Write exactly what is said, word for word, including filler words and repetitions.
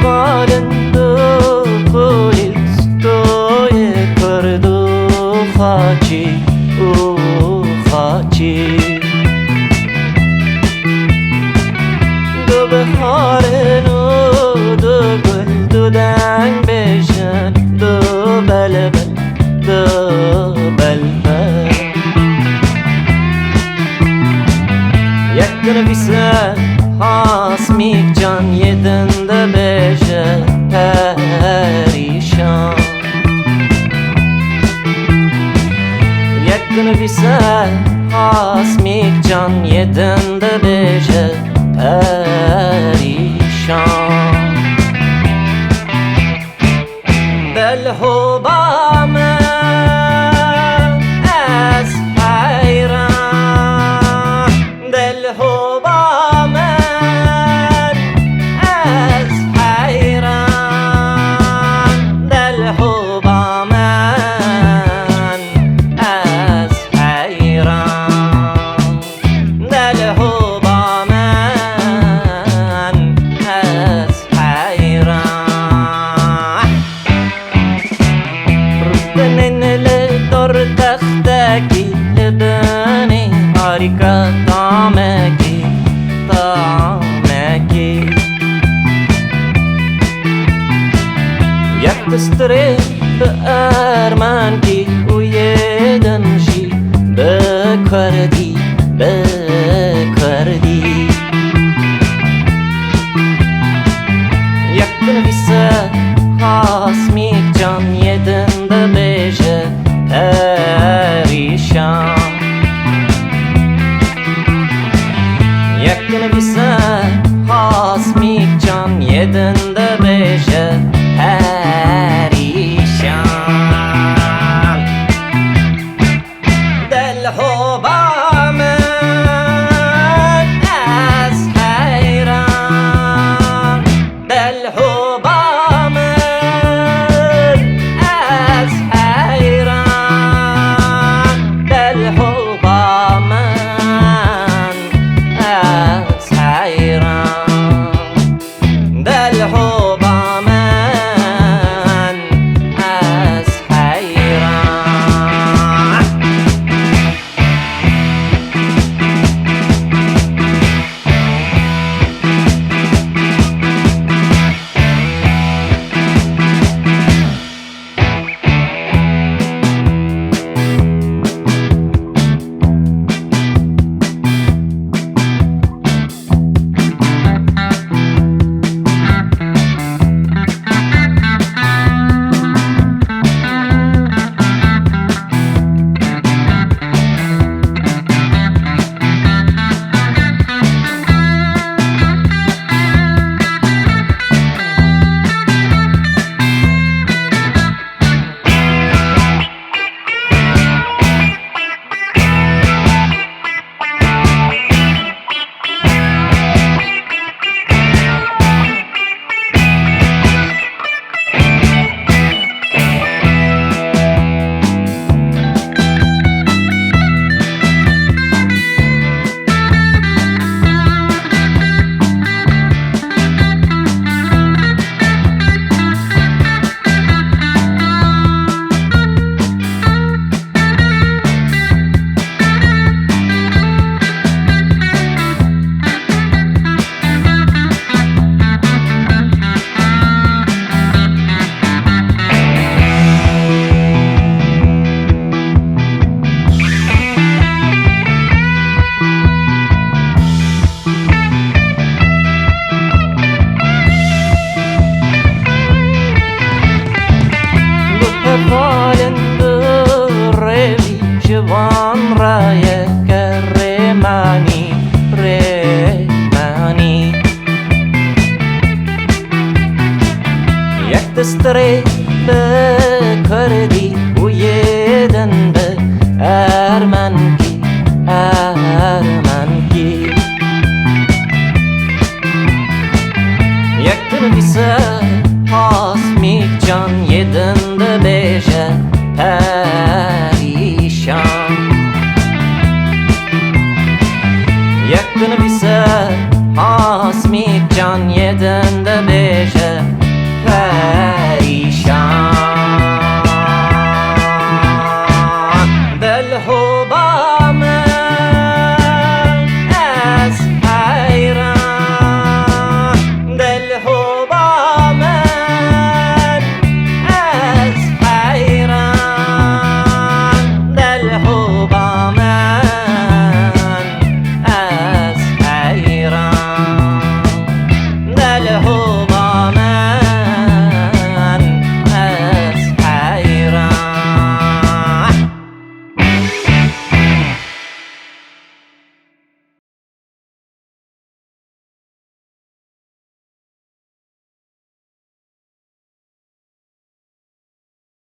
Xalin du kulîl stoyê kurd û xaçî û xaçî. Du biharin û du gul, du deng bêjin, du belbel, du belbel. Yek dinivîse Hasmîk can, yê din dibêje perîşan. Yek dinivîse Hasmîk can, yê din dibêje perîşan. Delhoba min, ez heyran. Delhoba min, ez heyran. Delhoba min, ez heyran. Delhoba min, ez heyran. Rûdinên li dor textekî, li binê harîka tamekî, tamekî. Yek distirê bi ermenkî û yê din jî bi kurdî, bi kurdî. Yek dinivîse Hasmîk can, yê din dibêje perîşan. Yek dinivîse Hasmîk can, yê din dibêje perîşan. Delhoba min, ez heyran. Delhoba min, ez heyran. Delhoba min, ez heyran. Delhoba min, ez heyran. Bi hevalên bi rêvî ji van rayeke rêmanî, rêmanî. Yek distirê bi kurdî û yê din bi ermenkî, ermenkî. Yek dinivîse Hasmîk can, yê din dibêje